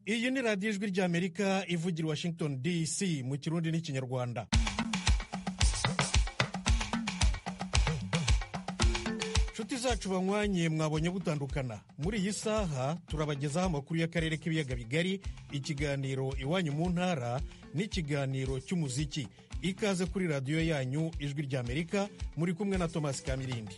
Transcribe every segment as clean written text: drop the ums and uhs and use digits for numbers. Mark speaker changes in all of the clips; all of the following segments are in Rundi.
Speaker 1: Iyi ni Radiyo Ijwi ry'Amerika ivugira Washington DC mu Kirundi n'Ikinyarwanda. Nshuti zacu banywanye, mwabonye butandukana. Muri iyi saha turabagezaho amakuru y'akarere k'ibiyaga bigari, ikiganiro Iwanyu mu Ntara n'ikiganiro cy'umuziki. Ikaze kuri radiyo yanyu Ijwi ry'Amerika, muri kumwe na Thomas Kamirindi.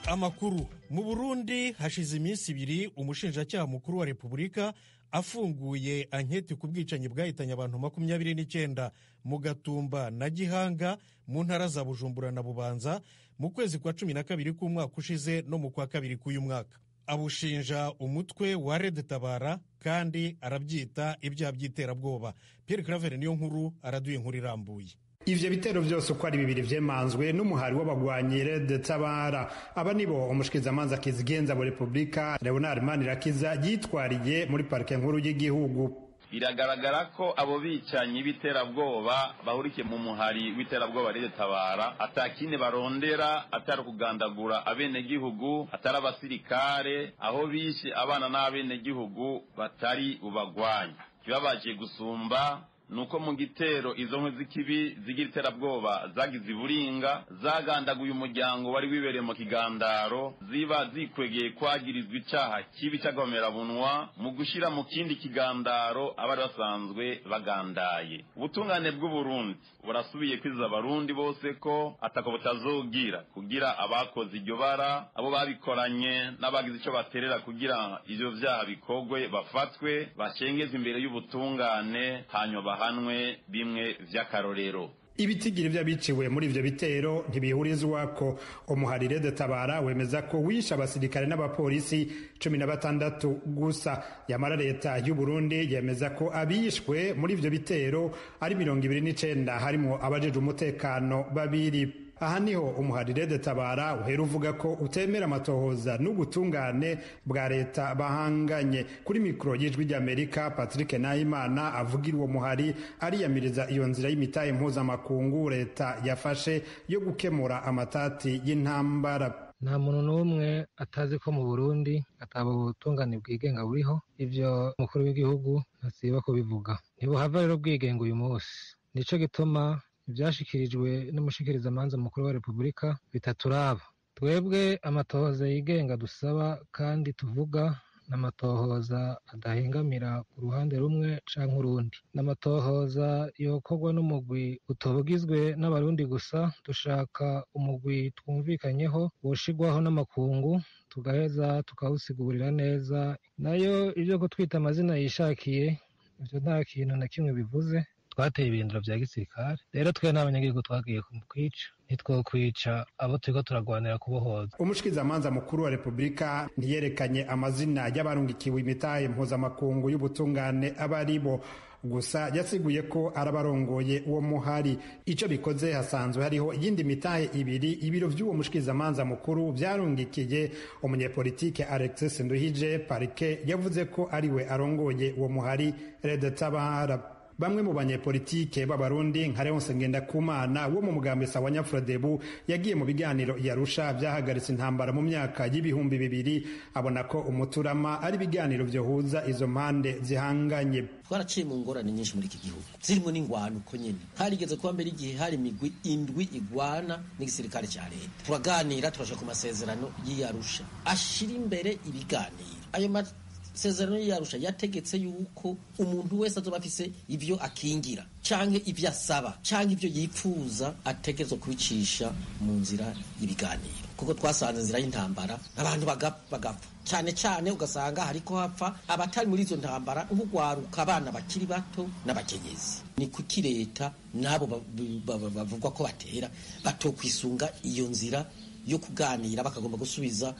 Speaker 1: Amakuru mu Burundi: hashize iminsi 2 umushinjacyaha mukuru wa Repubulika afunguye anketi ku bwicanyi bwahitanye abantu 29 mu Gatumba na Gihanga mu ntara za Bujumbura na Bubanza mu kwezi kwa 12 k'umwaka ushize no mu kwa kabiri k'uyu mwaka. Abushinja umutwe wa Red Tabara kandi arabyita ibyaha by'iterabwoba. Pierre Claver niyo nkuru araduye inkuru irambuye.
Speaker 2: Ivyo bitero vyose uko ari bibiri vyemanzwe n'umuhari w'abagwanyi Red Tabara. Aba nibo umushikizamanza kizigenza wa Repubulika Leonard Manirakiza yitwariye muri parike nkuru y'igihugu.
Speaker 3: Biragaragara ko abo bicanyi b'iterabwoba bahurikiye mu muhari w'iterabwoba Red Tabara atakindi barondera atari kugandagura abenegihugu, atari abasirikare, aho bishe abana n'abenegihugu batari bubagwanye. Kibabaje gusumba nuko mu gitero izo nkwi z'ikibi zigira iterabwoba zagize iburinga, zagandaguye umuryango wari wibereye mu kigandaro, ziba zikwegeye kwagirizwa icaha kibi c'agahomerabunwa mu gushira mu kindi kigandaro abari basanzwe bagandaye. Ubutungane bw'Uburundi burasubiye kwiza abarundi bose ko atako butazogira kugira abakoze iryo bara, abo babikoranye n'abagize ico baterera kugira ivyo vyaha bikogwe bafatwe, bashengezwe imbere y'ubutungane, hanyuma bahanwe bimwe vy'akarorero.
Speaker 2: Ibitigiri vy'abiciwe muri ivyo bitero ntibihurizwako. Umuhari Red Tabara wemeza ko wishe abasirikare n'abapolisi 16 gusa, yamara leta y'u Burundi yemeza ko abishwe muri ivyo bitero ari 29, harimwo abajejwe umutekano babiri. Aha niho umuhari Red Tabara uhera uvuga ko utemera amatohoza n'ubutungane bwa leta bahanganye. Kuri mikoro y'Ijwi ry'Amerika, Patrick Nahimana avugira uwo muhari ariyamiriza iyo nzira y'imitahe mpuzamakungu leta yafashe yo gukemura amatati y'intambara.
Speaker 4: Nta muntu n'umwe atazi ko mu Burundi ataba ubutungane bwigenga buriho. Ivyo umukuru w'igihugu ntasiba kubivuga. Ntibuhava rero bwigenga uyu munsi. Nico gituma ivyashikirijwe n'umushikirizamanza mukuru wa Repubulika bitaturaba. Twebwe amatohoza yigenga dusaba kandi tuvuga n'amatohoza adahengamira ku ruhande rumwe canke urundi, n'amatohoza yokorwa n'umugwi utobugizwe n'abarundi gusa. Dushaka umugwi twumvikanyeho woshirwaho n'amakungu, tugaheza tukawusigurira neza. Nayo ivyo kutwita amazina yishakiye, ivyo nta kintu na kimwe bivuze. Twateye ibirindiro vya gisirikare, rero twe n'abanyagihugu twagiye kwica, ntitwokwica abo turiko turagwanira kubohoza.
Speaker 2: Umushikizamanza mukuru wa Repubulika ntiyerekanye amazina y'abarungikiwe imitahe mpuzamakungu y'ubutungane aba aribo, gusa yasiguye ko arabarongoye uwo muhari. Ico bikoze, hasanzwe hariho iyindi mitahe ibiri ibiro vy'uwo mushikizamanza mukuru vyarungikiye umunyepolitike Alexis Nduhije. Parike yavuze ko ariwe arongoye uwo muhari Red Tabara. Bamwe mu banyepolitike b'Abarundi nka Leonce Ngendakumana wo mu mugambi Sawa Nyafrodebu yagiye mu biganiro Yarusha vyahagaritse intambara mu myaka y'2000, abona ko umuturama ari ibiganiro vyohuza izo mpande zihanganye.
Speaker 5: Twaraciye mu ngorane nyinshi muri iki gihugu, zirimo n'ingwano uko nyene. Harigeze kuba mbere igihe hari imigwi indwi igwana n'igisirikare ca leta. Turaganira, turashaka ku masezerano y'Iyarusha ashira imbere ibiganiro. Ayo masezerano y'Arusha yategetse yuko umuntu wese azoba afise ivyo akingira canke ivyo asaba canke ivyo yipfuza ategerezwa kubicisha mu nzira y'ibiganiro, kuko twasanze inzira y'intambara abantu bagapfa cane cane, ugasanga hariko hapfa abatari muri izo ntambara, nk'ugwaruka, abana bakiri bato n'abakenyezi. Ni kuki leta n'abo bavugwa ko batera batokwisunga iyo nzira yo kuganira, bakagomba gusubiza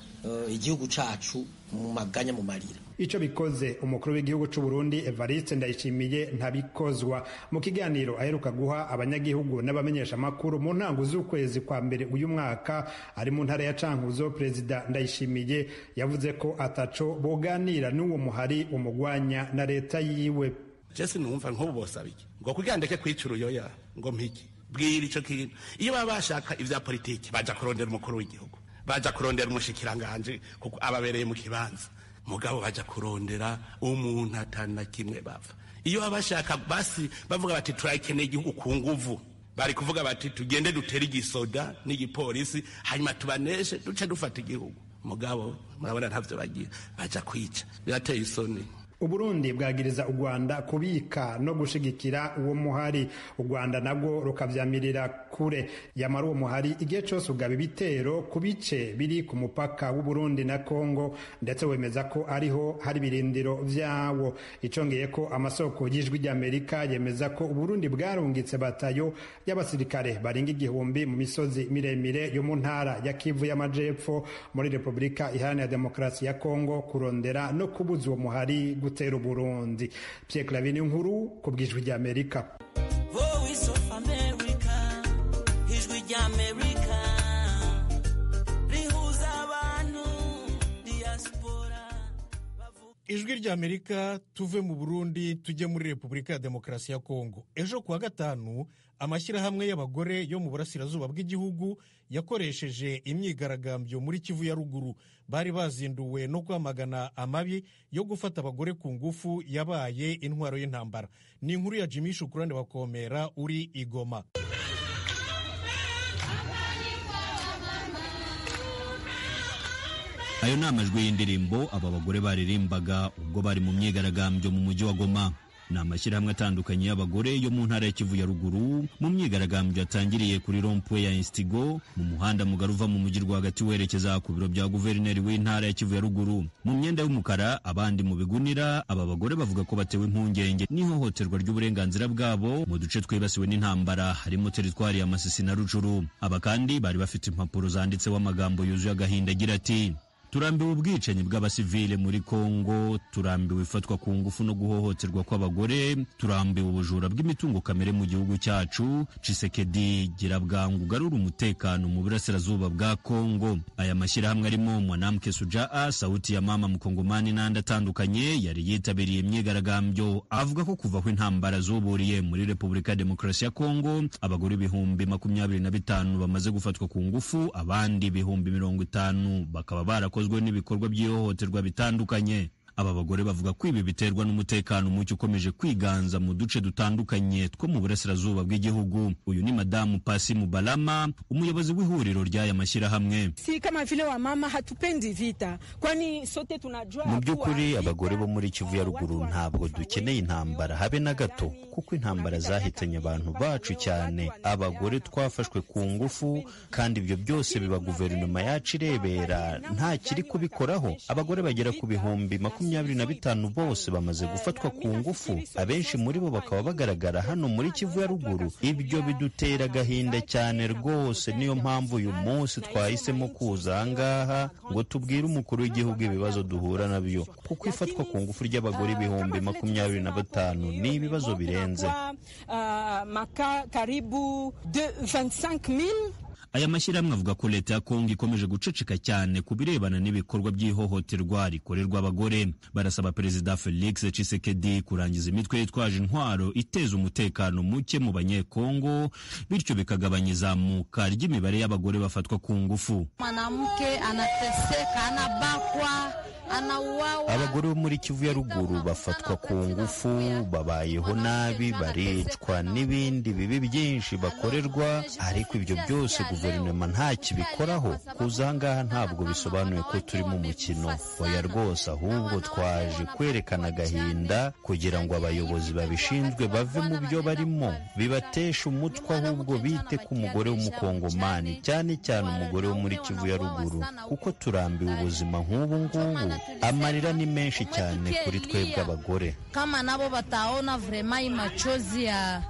Speaker 5: igihugu cacu mu maganya, mu marira?
Speaker 2: Ico bikoze, umukuru w'igihugu c'u Burundi Evariste Ndayishimiye ntabikozwa. Mu kiganiro aheruka guha abanyagihugu n'abamenyesha makuru mu ntango z'ukwezi kwa mbere uyu mwaka ari mu ntara ya Cankuzo, Perezida Ndayishimiye yavuze ko ataco boganira n'uwo muhari umugwanya na leta yiwe.
Speaker 6: Jese numva nk'ubu bosaba iki ngo kugira ndeke kwica uruyoya, ngo mpiki bwira ico kintu? Iyo baba bashaka ivya politiki baja kurondera umukuru w'igihugu. Baja kurondera umushikiranganje kuko ababereye mu kibanza, mugabo baja kurondera umuntu atana kimwe bava. Iyo abashaka basi bavuga bati turakeneye igihugu ku nguvu, bari kuvuga bati tugende dutere igisoda n'igipolisi hanyuma tubaneshe duce dufata igihugu. Mugabo murabona ntavyo bagira, baja kwica, birateye isoni.
Speaker 2: Uburundi bwagiriza u Rwanda kubika no gushigikira uwo muhari, u Rwanda nabwo rukavyamirira kure. Yamara uwo muhari igihe cose ugaba ibitero ku bice biri ku mupaka w'Uburundi na Kongo, ndetse wemeza ko ariho hari ibirindiro vyawo. Icongeye ko amasoko y'Ijwi ry'Amerika yemeza ko Uburundi bwarungitse batayo y'abasirikare barenga 1000 mu misozi miremire yo mu ntara ya Kivu y'Amajepfo muri Republika Iharanira Demokarasi ya Kongo kurondera no kubuza uwo muhari gutera Burundi. Pierre Claver Nkuru ku bw'Ijwi ry'Amerika.
Speaker 7: Voice of America, Ijwi ry'Amerika rihuza abantu diaspora.
Speaker 1: Ijwi ry'Amerika. Tuve mu Burundi tujye muri Repubulika ya Demokarasi ya Kongo. Ejo kuwa gatanu amashyirahamwe y'abagore yo mu burasirazuba bw'igihugu yakoresheje imyigaragambyo muri Kivu ya ruguru. Bari bazinduwe no kwamagana amabi yo gufata abagore ku ngufu yabaye intwaro y'intambara. Ni inkuru ya Jimmy Shukurani Bakomera uri i Goma.
Speaker 8: Ayo ni amajwi y'indirimbo aba bagore baririmbaga ubwo bari mu myigaragambyo mu mujyi wa Goma. Ni amashyirahamwe atandukanye y'abagore yo mu ntara ya Kivu ya ruguru mu myigaragambyo yatangiriye kuri rond-point ya Instigo mu muhanda mugari uva mu mujyi rwagati werekeza ku biro bya guverineri w'intara ya Kivu ya ruguru. Mu myenda y'umukara, abandi mu bigunira, aba bagore bavuga ko batewe impungenge n'ihohoterwa ry'uburenganzira bwabo mu duce twibasiwe n'intambara harimo teritwari ya Masisi na Rucuru. Aba kandi bari bafite impapuro zanditseho amagambo yuzuye agahinda agira ati: turambiwe ubwicanyi bw'abasivile muri Kongo, turambiwe ifatwa ku ngufu no guhohoterwa kw'abagore, turambiwe ubujura bw'imitungo kamere mu gihugu cyacu. Tshisekedi, gira bwangu ugarura umutekano mu burasirazuba bwa Kongo. Aya mashyirahamwe arimo Mwanamke Sujaa, Sauti ya Mama Mkongomani n'andi atandukanye yari yitabiriye imyigaragambyo, avuga ko kuva aho intambara zuburiye muri Repubulika ya Demokarasi ya Kongo abagore 25,000 bamaze gufatwa ku ngufu, abandi 50,000 bakaba barakozwe n'ibikorwa by'ihohoterwa bitandukanye. Aba bagore bavuga ko ibi biterwa n'umutekano muke ukomeje kwiganza mu duce dutandukanye two mu burasirazuba bw'igihugu. Uyu ni Madamu Pasi Mubalama, umuyobozi w'ihuriro ry'aya mashyirahamwe.
Speaker 9: Si kama vile wamama hatupendi vita, kwani sote tunajua.
Speaker 8: Mu by'ukuri abagore bo muri Kivu ya ruguru ntabwo dukeneye intambara habe na gato, kuko intambara zahitanye abantu bacu cyane. Abagore twafashwe ku ngufu, kandi ibyo byose biba guverinoma yacu irebera nta kiri kubikoraho. Abagore bagera ku 25,000 bose bamaze gufatwa ku ngufu, abenshi muri bo bakaba bagaragara hano muri Kivu ya ruguru. Ibyo bidutera agahinda cyane rwose. Niyo mpamvu uyu munsi twahisemo kuza aha ngaha ngo tubwire umukuru w'igihugu ibibazo duhura nabyo, kuko ifatwa ku ngufu ry'abagore 25,000 ni ibibazo birenze. Aya mashyirahamwe avuga ko leta ya Kongo ikomeje guceceka cyane ku birebana n'ibikorwa by'ihohoterwa rikorerwa abagore. Barasaba Perezida Felix Tshisekedi kurangiza imitwe yitwaje intwaro iteza umutekano muke mu Banyekongo, bityo bikagabanya izamuka ry'imibare y'abagore bafatwa ku ngufu.
Speaker 10: Mwanamke anateseka, anabakwa, anauawa.
Speaker 8: Abagore bo muri Kivu ya ruguru bafatwa ku ngufu, babayeho nabi, baricwa n'ibindi bibi byinshi bakorerwa, ariko ibyo byose guverinoma ntakibikoraho. Kuza aha ngaha ntabwo bisobanuye ko turi mu mukino, oya rwose, ahubwo twaje kwerekana agahinda kugira ngo abayobozi babishinzwe bave mu byo barimo bibatesha umutwe, ahubwo bite ku mugore w'umukongomani, cyane cyane umugore wo muri Kivu ya ruguru, kuko turambiwe ubuzima nk'ubu ngubu. Amarira ni menshi cyane kuri twebwe abagore.
Speaker 10: Kama nabo bataona vraiment machozi ya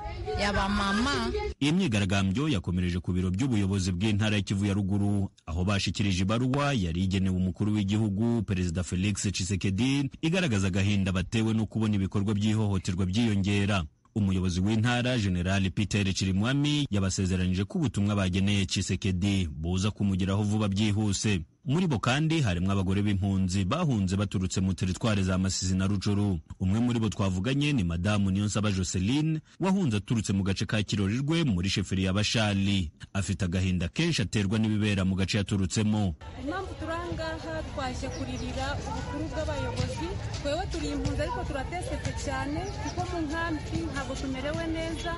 Speaker 10: bamama.
Speaker 8: Iyi myigaragambyo yakomereje ku biro by'ubuyobozi bw'intara ya Kivu ya ruguru, aho bashikirije ibaruwa yari igenewe umukuru w'igihugu Perezida Felix Tshisekedi igaragaza agahinda batewe no kubona ibikorwa by'ihohoterwa byiyongera. Umuyobozi w'intara General Peter Chirimwami yabasezeranije ko ubutumwa bageneye Tshisekedi buza kumugeraho vuba byihuse. Muri bo kandi harimo abagore b'impunzi bahunze baturutse mu teritwari za Masisi na Rucuru. Umwe muri bo twavuganye ni Madamu Niyonsaba Joseline wahunze aturutse mu gace ka Kirorirwe muri sheferi ya Bashali. Afite agahinda kenshi aterwa n'ibibera mu gace yaturutsemo.
Speaker 11: Impamvu turangaha twaje kuririra ubukuru bw'abayobozi, twewe turi impunzi ariko turatesetse cyane kuko mu nkambi ntabwo tumerewe neza,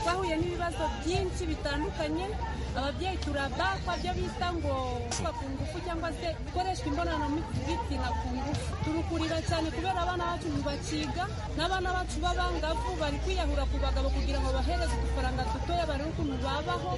Speaker 11: twahuye n'ibibazo byinshi bitandukanye. Ababyeyi turabakwa byo bita ngo ku ngufu cyangwa se gukoreshwa imibonano mpuzabitsina ku ngufu. Turukurira cyane kubera abana bacu ntibakiga, n'abana bacu b'abangavu bari kwiyahura ku bagabo kugira ngo bahereze udufaranga dutoya barebe ukuntu babaho.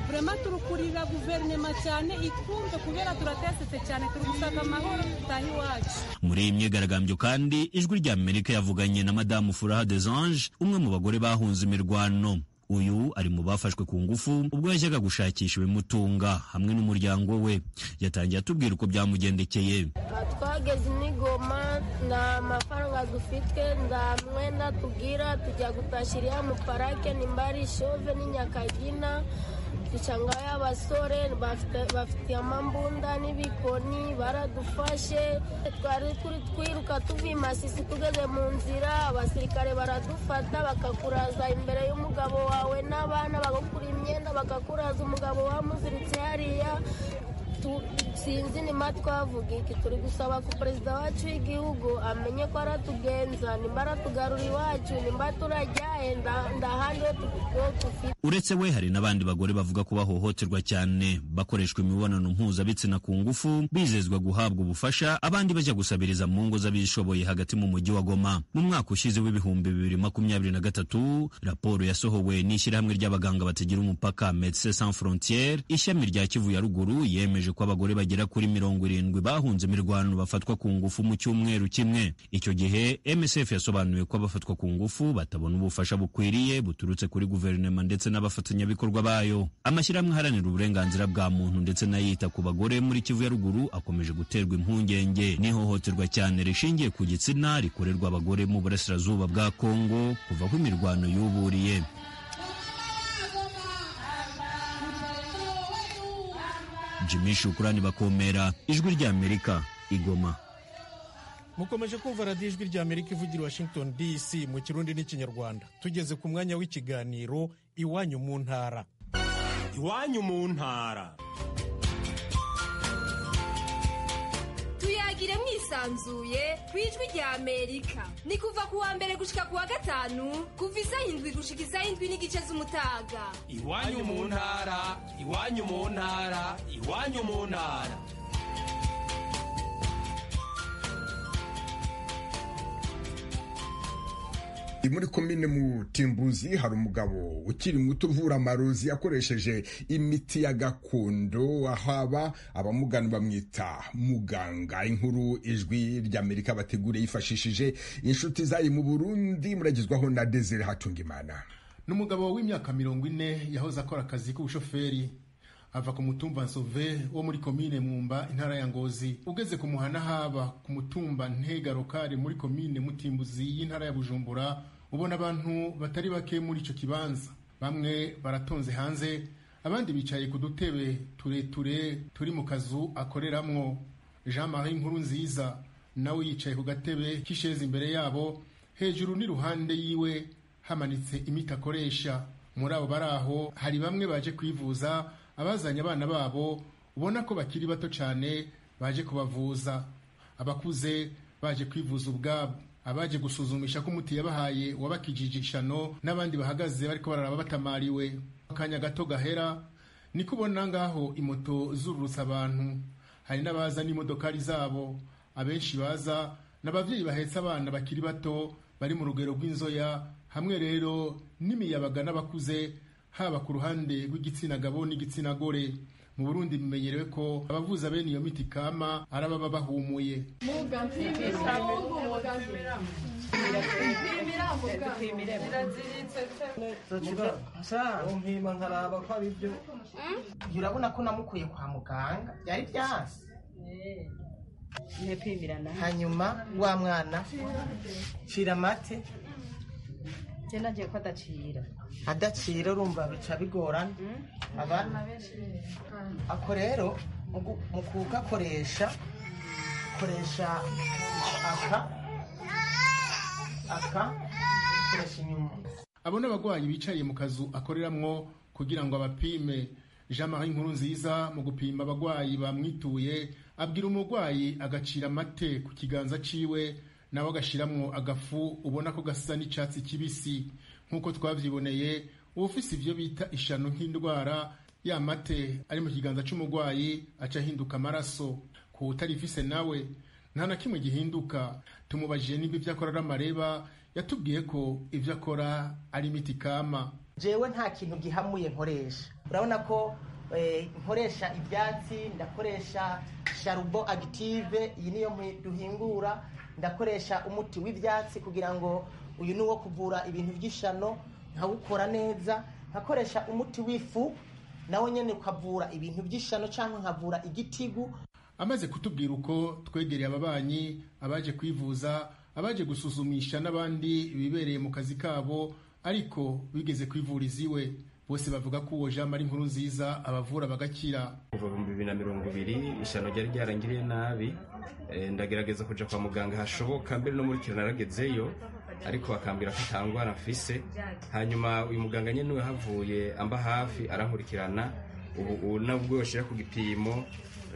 Speaker 11: Burema turukurira guverinoma cyane itwumve kubera turatesetse cyane, turi gusaka amahoro dutahe iwacu.
Speaker 8: Muri iyi myigaragambyo kandi Ijwi rya Amerika yavuganye na Madamu Furaha des Anges, umwe mu bagore bahunze imirwano. Uyu ari mu bafashwe ku ngufu ubwo yajyaga gushakisha ibimutunga hamwe n'umuryango we. Yatangiye atubwira uko byamugendekeye.
Speaker 12: Twageze n'igoma nta mafaranga dufite, nta mwenda tugira, tujya gutashyira mu parake nimbari shove n'inyakagina, dusangayo abasore bafite amambunda n'ibikoni baradufashe. Twari turi twiruka tuvuye Masisi tugeze mu nzira abasirikare baradufata bakakuraza imbere y'umugabo wawe n'abana, bagakura imyenda bakakuraza umugabo wamuziritse hariya. Sinzi nima twavuga iki, turi gusaba ku perezida wacu w'igihugu amenye ko aratugenza, nimba aratugarura iwacu, nimba turajyahe ndahandi dufite.
Speaker 8: Uretse we hari n'abandi bagore bavuga ko bahohoterwa cyane, bakoreshwa imibonano mpuzabitsina ku ngufu, bizezwa guhabwa ubufasha, abandi bajya gusabiriza mu ngo z'abishoboye hagati mu mujyi wa Goma. Mu mwaka ushize w'2023 raporo yasohowe n'ishyirahamwe ry'abaganga batagira umupaka Médecins Sans Frontières ishami rya Kivu ya ruguru yemeje ko abagore bagera kuri 70 bahunze imirwano bafatwa ku ngufu mu cyumweru kimwe. Icyo gihe MSF yasobanuye ko abafatwa ku ngufu batabona ubufasha bukwiriye buturutse kuri guverinoma ndetse n'abafatanyabikorwa bayo. Amashyirahamwe aharanira uburenganzira bwa muntu ndetse n'ayita ku bagore muri Kivu ya ruguru akomeje guterwa impungenge n'ihohoterwa cyane rishingiye ku gitsina rikorerwa abagore mu burasirazuba bwa Kongo kuva aho imirwano yuburiye. Jimmy Shukurani Bakomera, Ijwi rya Amerika, Igoma.
Speaker 1: Mukomeje kumva radiyo Ijwi rya Amerika ivugira Washington DC mu Kirundi n'Ikinyarwanda. Tugeze ku mwanya w'ikiganiro Iwanyu mu ntara.
Speaker 13: Iwanyu mu ntara.
Speaker 14: Tuyagire mwisanzuye ku Ijwi rya Amerika. Ni kuva ku wa mbere gushika ku wa gatanu, kuva isaha 7 gushika isaha 7:30 z'umutaga.
Speaker 13: Iwanyu mu ntara, iwanyu mu ntara, iwanyu mu ntara.
Speaker 15: Muri komine Mutimbuzi hari umugabo ukiri muto uvura amarozi akoresheje imiti ya gakondo, aho aba abamugana bamwita muganga. Inkuru Ijwi ry'Amerika bategure yifashishije inshuti zayo mu Burundi, muragezwaho na Desire Hatungimana.
Speaker 16: N'umugabo w'imyaka 40 yahoze akora akazi k'ubushoferi, ava ku mutumba Nsove wo muri komine Mwumba intara ya Ngozi, ugeze ku muhana haba ku mutumba Ntegarokare muri komine Mutimbuzi y'intara ya Bujumbura. Ubona abantu batari bake muri ico kibanza, bamwe baratonze hanze, abandi bicaye ku dutebe tureture turi mu kazu akoreramwo. Jean Marie Nkurunziza nawe yicaye ku gatebe k'isheze imbere yabo, hejuru n'iruhande yiwe hamanitse imiti akoresha. Muri abo bari aho hari bamwe baje kwivuza, abazanye abana babo ubona ko bakiri bato cyane baje kubavuza, abakuze baje kwivuza ubwabo, abaje gusuzumisha ko umuti yabahaye wabakijije ishano, n'abandi bahagaze bariko bararaba batamariwe. Akanya gato gahera niko ubona ngaho imoto zururutsa abantu, hari n'abaza n'imodokari zabo. Abenshi baza n'abavyeyi bahetse abana bakiri bato bari mu rugero rw'inzoya, hamwe rero n'imiyabaga n'abakuze, haba ku ruhande rw'igitsina gabo n'igitsina gore. Mu Burundi bimenyerewe ko abavuza bene iyo miti kama ari ababa bahumuye.
Speaker 17: Urabona ko namukuye kwa muganga byari byanse, hanyuma wa mwana cira amate adacira, urumva bica bigorana abana. Ako rero Mu kugakoresha koresha aka aka koresha inyuma.
Speaker 16: Abo n'abagwayi bicaye mu kazu akoreramwo kugira ngo abapime. Jean Marie Nkurunziza mu gupima abagwayi bamwituye abwira umurwayi agacira amate ku kiganza ciwe, nawe agashiramwo agafu ubona ko gasa n'icatsi kibisi. Nk'uko twavyiboneye, uwufise ivyo bita ishano nk'indwara, ya mate ari mu kiganza c'umurwayi aca ahinduka amaraso. Ku utarifise nawe nta na kimwe gihinduka. Tumubajije nimba ivyo akora ari amareba, yatubwiye ko ivyo akora ari imiti kama.
Speaker 17: Jewe nta kintu gihamuye nkoresha. Urabona ko nkoresha ibyatsi, ndakoresha sharubo active, iyi niyo duhingura, ndakoresha umuti w'ibyatsi kugira ngo uyu ni uwo kuvura ibintu by'ishano, nkawukora neza, nkakoresha umuti w'ifu nawo nyene ukavura ibintu by'ishano cyangwa nkavura igitigu.
Speaker 16: Amaze kutubwira uko, twegereye ababanyi, abaje kwivuza, abaje gusuzumisha n'abandi bibereye mu kazi kabo ariko bigeze kwivuriza iwe. Bose bavuga ko uwo Jean Marie Nkurunziza abavura bagakira.
Speaker 18: Kuva mu 2020 ishano ryari ryarangiriye nabi, ndagerageza kuja kwa muganga hashoboka, mbere no muri kira naragezeyo ariko bakambwira ko atangwara mfise. Hanyuma uyu muganga nyene niwe havuye amba hafi arankurikirana, ubu nabwo yoshira ku gipimo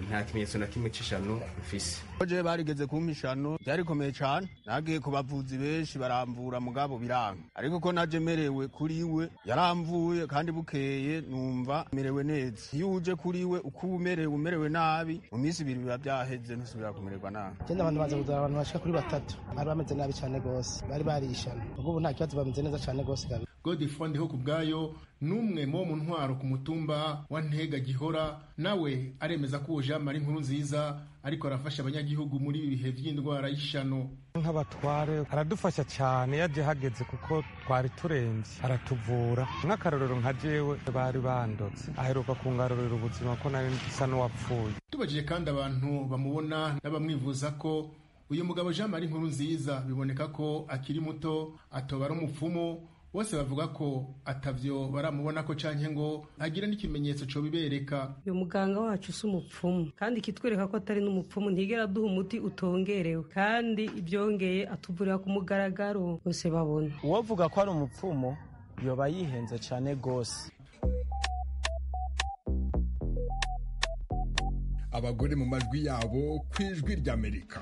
Speaker 18: nta kimenyetso na kimwe c'ishano mfise.
Speaker 19: Je barigeze kumpa ishano byarikomeye cane, nagiye ku bavuzi benshi baramvura mugabo biranga, ariko ko naje merewe kuri we yaramvuye kandi bukeye numva merewe neza. Iyo uje kuri we uko umerewe umerewe nabi, mu minsi ibiri biba byaheze ntusubira kumererwa nabi.
Speaker 20: Genda abantu baza kuzana abantu bashika kuri batatu bari bameze nabi cane gose, bari barishana, ubwo nta kibazo, bameze neza cane gose kabisa.
Speaker 16: Godefroid Ndiho kubwayo n'umwe mu mu ntwaro ku mutumba wa Ntega Gihora, nawe aremeza ko uwo Jean Marie Nkurunziza ariko arafasha abanyagihugu muri ibi bihe by'indwara y'ishano.
Speaker 21: Nk'abatware aradufasha cyane yaje hageze kuko twari turembye, aratuvura. Nk'akarorero nka jewe bari bandotse, aheruka kungarurira ubuzima ko nari nsa n'uwapfuye.
Speaker 16: Tubajije kandi abantu bamubona n'abamwivuza ko uyu mugabo Jean Marie Nkurunziza biboneka ko akiri muto atoba ari umupfumu, bose bavuga ko atavyo baramubona ko canke ngo agira n'ikimenyetso co bibereka.
Speaker 22: Uyu muganga wacu si umupfumu, kandi ikitwereka ko atari n'umupfumu, ntigera aduha umuti utongerewe, kandi ibyongeye atuvurira ku mugaragaro bose babona.
Speaker 23: Uwovuga ko ari umupfumu yoba yihenze cane gose.
Speaker 15: Abagore mu majwi yabo ku Ijwi ry'Amerika.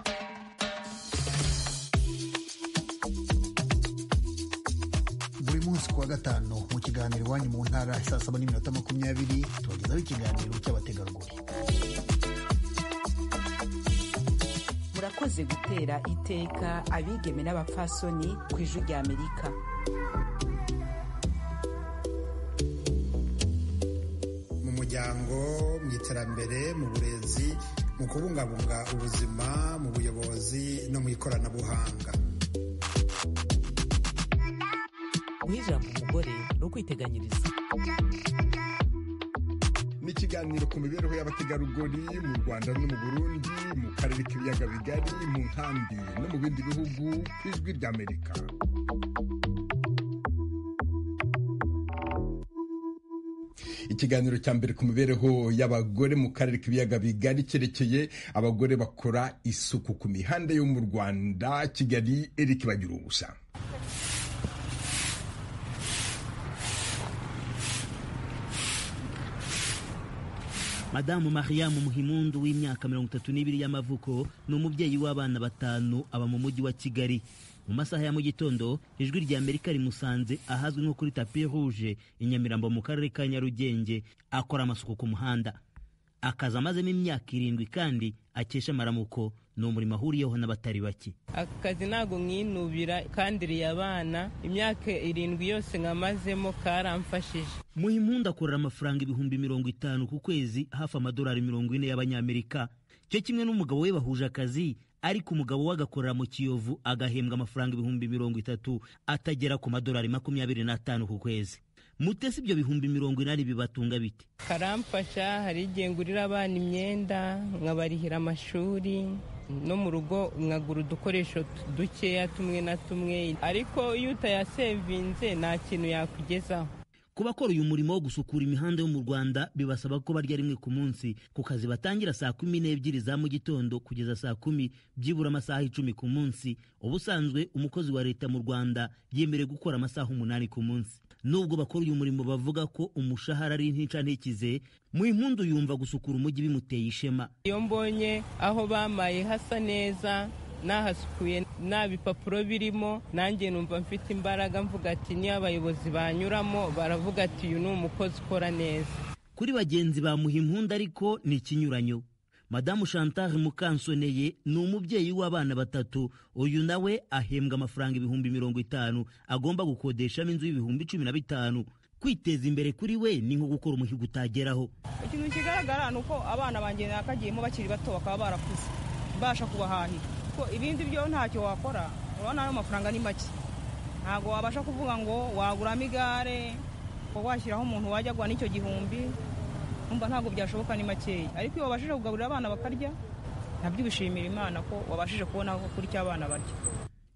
Speaker 24: Buri munsi kuwa gatanu mu kiganiro iwanyu mu ntara saa 7:20 tubagezaho ikiganiro cy'abategarugori.
Speaker 25: Murakoze gutera iteka abigeme n'abapfasoni ku Ijwi rya Amerika.
Speaker 2: Mu muryango, mu iterambere, mu burezi, mu kubungabunga ubuzima, mu buyobozi no mu ikoranabuhanga.
Speaker 26: Guha ijambo umugore ni ukwiteganyiriza.
Speaker 15: Ni ikiganiro ku mibereho y'abategarugori mu Rwanda no mu Burundi, mu karere k'ibiyaga bigari, mu nkambi no mu bindi bihugu, ku Ijwi ry'Amerika. Ikiganiro cya mbere ku mibereho y'abagore mu karere k'ibiyaga bigari cyerekeye abagore bakora isuku ku mihanda yo mu Rwanda. Kigali, Eric Bagirubusa.
Speaker 8: Madamu Mariam Muhimundu w'imyaka 32 y'amavuko ni umubyeyi w'abana 5, aba mu mujyi wa Kigali. Mu masaha ya mu gitondo Ijwi rya Amerika rimusanze ahazwi nko kuri Tapis Rouge i Nyamirambo mu karere ka Nyarugenge, akora amasuku ku muhanda. Akazi amazemo imyaka 7 kandi akesha amaramuko, ni umurimo ahuriyeho n'abatari bake.
Speaker 27: Aka kazi ntabwo mwinubira, kandiriye abana imyaka 7 yose nkamazemo karamfashije.
Speaker 8: Muhimpundu akorera amafaranga 50,000 ku kwezi, hafi amadolari 40 y'abanyamerika. Cyo kimwe n'umugabo we bahuje akazi, ariko umugabo we agakorera mu Kiyovu agahembwa amafaranga 30,000 atagera ku madolari 25 ku kwezi. Mutesi ibyo 80,000 bibatunga bite?
Speaker 27: Karamfasha, hari igihe ngurira abana imyenda, nkabarihira amashuri, no mu rugo nkagura udukoresho dukeya tumwe na tumwe, ariko iyo utayasevinze nta kintu yakugezaho.
Speaker 3: Ku bakora uyu murimo wo gusukura imihanda yo mu Rwanda bibasaba ko barya rimwe ku munsi. Ku kazi batangira saa 12 za mu gitondo kugeza saa 10, byibura amasaha 10 ku munsi. Ubusanzwe umukozi wa leta mu Rwanda yemerewe gukora amasaha 8 ku munsi. Nubwo bakora uyu murimo bavuga ko umushahara ari intica ntikize, Muhimpundu yumva gusukura umujyi bimuteye ishema.
Speaker 27: Iyo mbonye aho bamaye hasa neza, nahasukuye nta bipapuro birimo, nanjye numva mfite imbaraga, mvuga ati niyo abayobozi banyuramo baravuga ati uyu ni umukozi ukora neza.
Speaker 3: Kuri bagenzi ba Muhimpundu ariko ni ikinyuranyo. Madamu Chantal Mukansoneye ni umubyeyi w'abana 3. Uyu nawe ahembwa amafaranga 50,000 agomba gukodeshamo inzu y'15,000. Kwiteza imbere kuri we ni nko gukora umuhigo utageraho.
Speaker 4: Ikintu kigaragara ni uko abana banjye nakagiyemo bakiri bato bakaba barakuze mbasha kubahahira, kuko ibindi byo ntacyo wakora. Urabona ayo mafaranga ni make, ntabwo wabasha kuvuga ngo waguramo igare ngo washyiraho umuntu wajya guha n'icyo gihumbi, numva ntabwo byashoboka, ni makeya. Ariko iyo wabashije kugaburira abana bakarya, nabyo ubishimira Imana ko wabashije kubona aho kurya abana barya.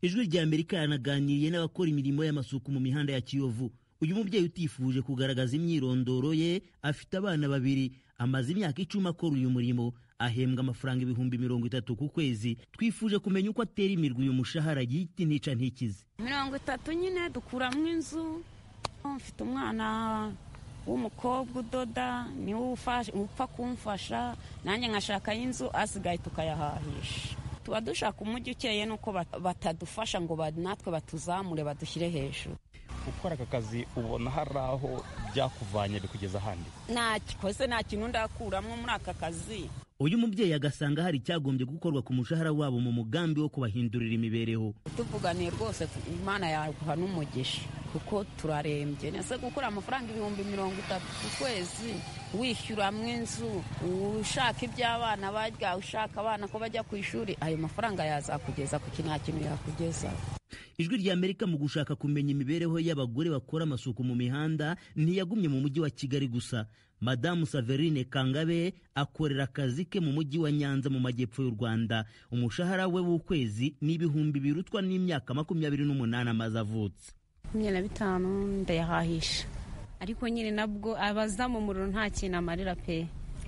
Speaker 3: Ijwi rya Amerika yanaganiriye n'abakora imirimo y'amasuku mu mihanda ya Kiyovu. Uyu mubyeyi utifuje kugaragaza imyirondoro ye afite abana 2, amaze imyaka 10 akora uyu murimo, ahembwa amafaranga 30,000 ku kwezi. Twifuje kumenya uko atera imirwi uyu mushahara yita intica ntikize.
Speaker 5: 30 nyine dukuramo inzu. Mfite umwana w'umukobwa udoda, niwe upfa kumfasha, nanjye nkashaka inzu, asigaye tukayahahisha. Tuba dushaka umujyi ukeye, nuko batadufasha ngo natwe batuzamure badushyire hejuru.
Speaker 6: Gukora aka kazi ubona hari aho byakuvanye bikugeza ahandi?
Speaker 5: Nta kikoze, nta kintu ndakuramo muri aka kazi.
Speaker 3: Uyu mubyeyi agasanga hari icyagombye gukorwa ku mushahara wabo mu mugambi wo kubahindurira imibereho.
Speaker 5: Tuvuganiye rwose Imana yaguha n'umugisha, kuko turarembye. Nese gukora amafaranga 30,000 ku kwezi, wishyuramo inzu, ushaka iby'abana barya, ushaka abana ko bajya ku ishuri, ayo mafaranga yazakugeza ku nta kintu yakugeza.
Speaker 3: Ijwi rya Amerika mu gushaka kumenya imibereho y'abagore bakora amasuku mu mihanda ntiyagumye mu mujyi wa Kigali gusa. Madamu Saverine Kangabe akorera akazi ke mu mujyi wa Nyanza mu majyepfo y'u Rwanda. Umushahara we w'ukwezi ni 2000 birutwa n'imyaka 28 amaze avutse.
Speaker 5: 25 ndayahahisha, ariko nyine nabwo abaza mu muriro nta kintu amarira pe.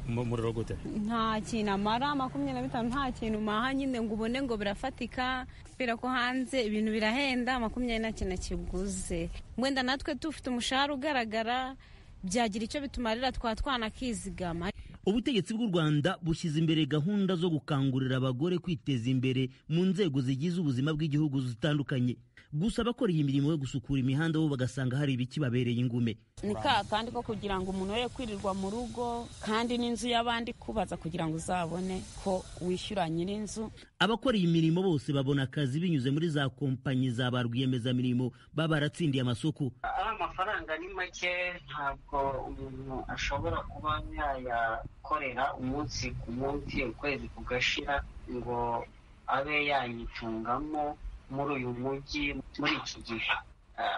Speaker 6: Umuriro gute?
Speaker 5: Nta kintu amara, 25 nta kintu maha nyine ngo ubone ngo birafatika, kubera ko hanze ibintu birahenda, 20 nta kintu kiguze. Wenda natwe dufite umushahara ugaragara byagira icyo bitumarira, twa twanakizigama.
Speaker 3: Ubutegetsi bw'u Rwanda bushyize imbere gahunda zo gukangurira abagore kwiteza imbere mu nzego zigize ubuzima bw'igihugu zitandukanye. Gusa abakora iyi mirimo yo gusukura imihanda bo bagasanga hari ibikibabereye ingume.
Speaker 5: Ni ka kandi ko kugira ngo umuntu ye kwirirwa mu rugo, kandi n'inzu y'abandi kubaza kugira ngo uzabone ko wishyura nyir'inzu.
Speaker 3: Abakora iyi mirimo bose babona akazi binyuze muri za kompanyi za ba rwiyemezamirimo baba baratsindiye amasoko.
Speaker 7: Amafaranga ni make, ntabwo umuntu ashobora kuba yayakorera umunsi ku munsi, ukwezi kugashira ngo abe yayitungamo muri uyu mujyi muri iki gihe.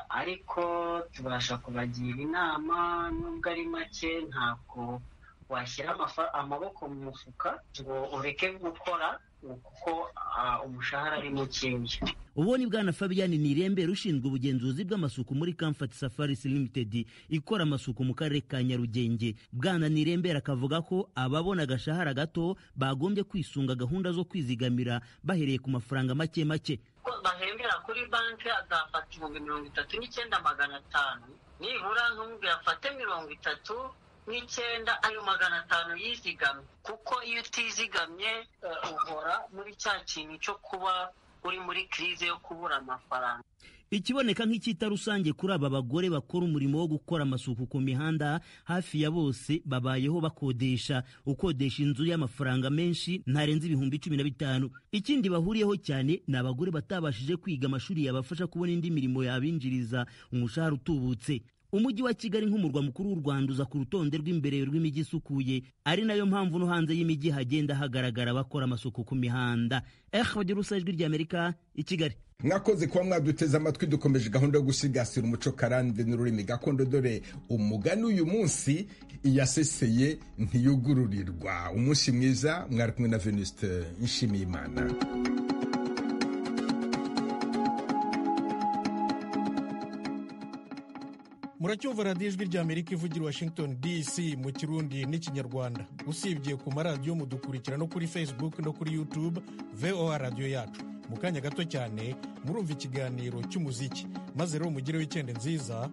Speaker 7: Ariko tubasha kubagira inama, nubwo ari make ntabwo washyira amaboko mu mufuka ngo ureke gukora kuko umushahara ari mukeya.
Speaker 3: Ubu ni Bwana Fabian Nirembere ushinzwe ubugenzuzi bw'amasuku muri Comfort Safaris Limited ikora amasuku mu karere ka Nyarugenge. Bwana Nirembere akavuga ko ababona agashahara gato bagombye kwisunga gahunda zo kwizigamira bahereye ku mafaranga make make.
Speaker 7: Bahembera kuri banki agafata 39,500, nibura nk'umubwira afate 39 ayo 500 yizigamye, kuko iyo utizigamye uhora muri cya kintu cyo kuba uri muri krize yo kubura amafaranga.
Speaker 3: Ikiboneka nk'icyita rusange kuri aba bagore bakora umurimo wo gukora amasuku ku mihanda, hafi ya bose babayeho bakodesha. Ukodesha inzu y'amafaranga menshi ntarenze 15,000. Ikindi bahuriyeho cyane ni abagore batabashije kwiga amashuri yabafasha kubona indi mirimo yabinjiriza umushahara utubutse. Umujyi wa Kigali nk'umurwa mukuru w'u Rwanda uza ku rutonde rw'imbere rw'imijyi isukuye, ari nayo mpamvu no hanze y'imijyi hagenda hagaragara abakora amasuku ku mihanda. Bagira Ijwi ry'Amerika i Kigali.
Speaker 15: Mwakoze kuba mwaduteze amatwi. Dukomeje gahunda yo gusigasira umuco karande n'ururimi gakondo. Dore umugani uyu munsi: iyaseseye ntiyugururirwa. Umunsi mwiza, mwari kumwe na Venuste Nshimiyimana.
Speaker 1: Muracyumva radiyo Ijwi rya Amerika ivugira Washington DC mu Kirundi n'Ikinyarwanda. Usibye ku maradiyo, mudukurikira no kuri Facebook no kuri YouTube, VOA Radiyo yacu. Mu kanya gato cyane murumva ikiganiro cy'umuziki, maze rero mugire wikendi nziza.